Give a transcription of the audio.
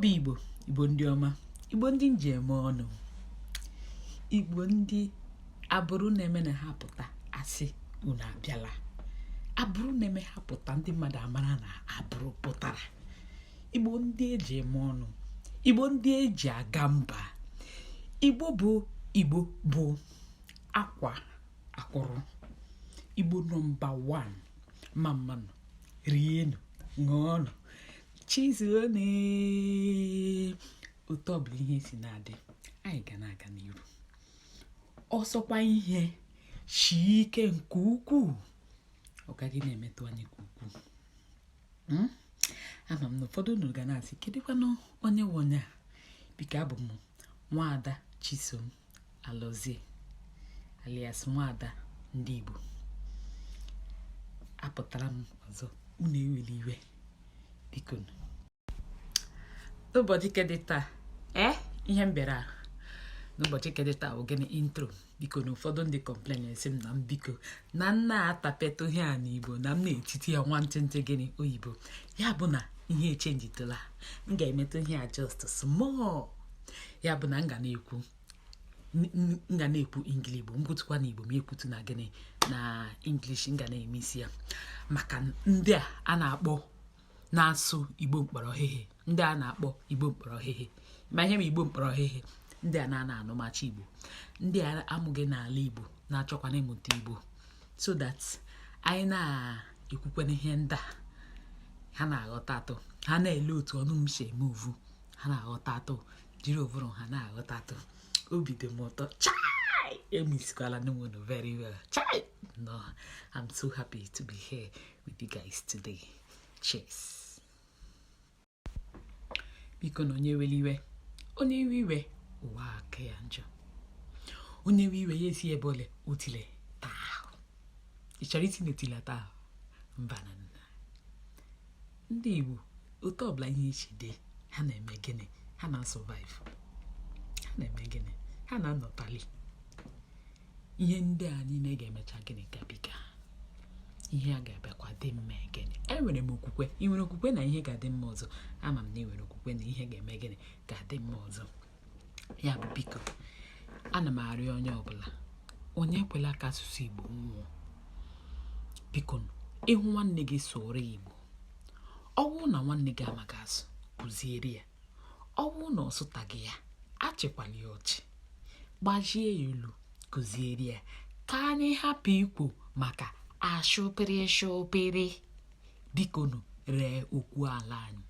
Igbo bụ Igbo, Igbo ndị ọma, Igbo ndị njem ọnụ, Igbo ndị abụrụ na-eme na ha pụta asị unu abịala, abụrụ na-eme ha pụta ndị mmadụ amara na abụrụ pụtara, Igbo ndị eji eme ọnụ, Igbo ndị eji aga mba, Igbo bụ Igbo bụ akwa akwụrụ, Igbo nọmba 1, mma mmanụ, rienụ, ṅụọnụ, chizuone. Otu ọbụla ihe si na-adị, anyị ga na-aga n'iru. Ọsọkwa ihe shie ike nke ukwuu, ọ gaghị na-emetụ anyị nke ukwuu. Ama m na ụfọdụ unu ga na-asị, kedụkwanụ onye nwe onye a? Biko, abụ m Nwaada Chisom Alozie, alias Nwaada ndị Igbo. Apụtara m ọzọ, unu ewela iwe, biko. N'ụbọchị kedị taa, ee, ihe m bịara n'ụbọchị kedị taa bụ gịnị? Intro. Biko, na ụfọdụ ndị complain, esi m na m biko na nna atapetụ ihe a n'Igbo, na m na-etiti ya nwantịntị gịnị oyibo. Ya bụ na ihe echenjitụla, m ga-emetụ ihe a just small. Ya bụ na m ga na-ekwu, m ga na-ekwu Engli-Igbo, m kwutụkwa na Igbo, ma ekwutu na gịnị na English. M ga na-eme isi ya maka ndị a a na-akpọ na-asụ Igbo mkpọrọ hehe, ndị a na-akpọ Igbo mkpọrọ hehe. Ma ihe ma Igbo mkpọrọ hehe, ndị a na-ana anụmachi Igbo, ndị a amụghị n'ala Igbo na-achọkwana ịmụta Igbo, so that anyị na-ekwukwana ihe ndị a ha na-aghọta atụ, ha na-ele otu ọnụ m si eme ovu, ha na-aghọta atụ, jiri ụvụrụ ha na-aghọta atụ. Obi dị m ụtọ. Chai, emisikwala unu very well. Chai, no, I'm so happy to be here with you guys today. Cheers. Biko, na onye were iwe, onye iwe iwe ụwa aka ya njọ. Onye iwe iwe ya esi ebe ole otile taa. Ị chọrọ isi n'otile taa? Mba na nna. Ndị Igbo, otu ọbụla ihe ichi dị, ha na-eme gịnị? Ha na-survive. Ha na-eme gịnị? Ha na-anọtali. Ihe ndị a niile ga-emecha gịnị? Gabiga. Ihe a ga-abịakwa dị mma. Gịnị? Enwere m okwukwe. Ị nwere okwukwe na ihe ga-adị mma ọzọ? Ama m na ị nwere okwukwe na ihe ga-eme gịnị? Ga-adị mma ọzọ. Ya bụ, biko, ana m arịọ onye ọbụla, onye ekwela ka asụsụ Igbo nwụọ. Biko, ịhụ nwanne gị, sụọrọ Igbo. Ọ bụrụ na nwanne gị amaghị asụ, kụziere ya. Ọ bụrụ na ọ sụtaghị ya, achịkwala ya ọchị, gbajie ya olu, kụziere ya, ka anyị hapụ ikwu maka ashụpịrị shụpịrị. Biko nụ, ree okwu ala anyị.